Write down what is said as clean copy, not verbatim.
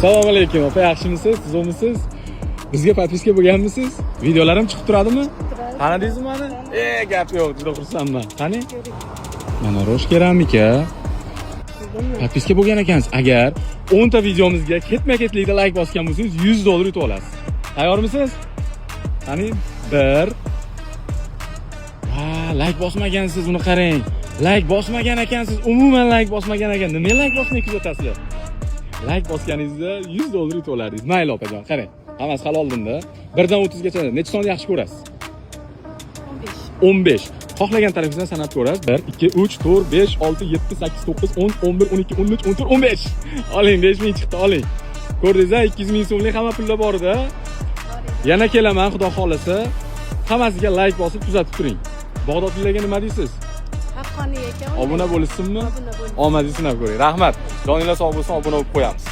Assalomu alaykum opa, yaxshimisiz? Tuzukmisiz? Bizga подписка bo'lganmisiz? Videolarim chiqib turadimi? Tanidingizmi mani? E, gap yo'q, juda xursandman. Qani? Mana Rosh keramika. Подписка bo'lgan ekansiz. Agar 10 ta videomizga ketma-ketlikda layk bosgan bo'lsangiz, 100 dollar yutib olasiz. Tayyormisiz? Qani? 1. Ha, layk bosmagansiz, uni qarang. Layk bosmagan ekansiz, umuman layk bosmagan ekan. Nima layk bosmay kuzatasizlar? Layk bosganingizda 100 dollar yutib olardingiz. Mayli opajon, qarang. Hammasi hali oldinda. 1 dan 30 gacha necha sonni yaxshi ko'rasiz? 15. 15. Xohlagan tarafingizdan sanab ko'rasiz. 1, 2, 3, 4, 5, 6, 7, 8, 9, 10, 11, 12, 13, 14, 15. Oling, 5000 chiqdi, oling. Ko'rdingiz-a, 200 ming so'mlik hamma pullar bor edi. Yana kelaman, xudo xolasa. Hammasiga layk bosib kuzatib turing. Bag'dodliklarga nima deysiz? Haqqoniy ekan. Obuna bo'lishsinmi? Obuna bo'lishsin. Omadingizni sinab ko'ring. Rahmat. Joninglar sog' bo'lsin, obuna bo'lib qo'yamiz.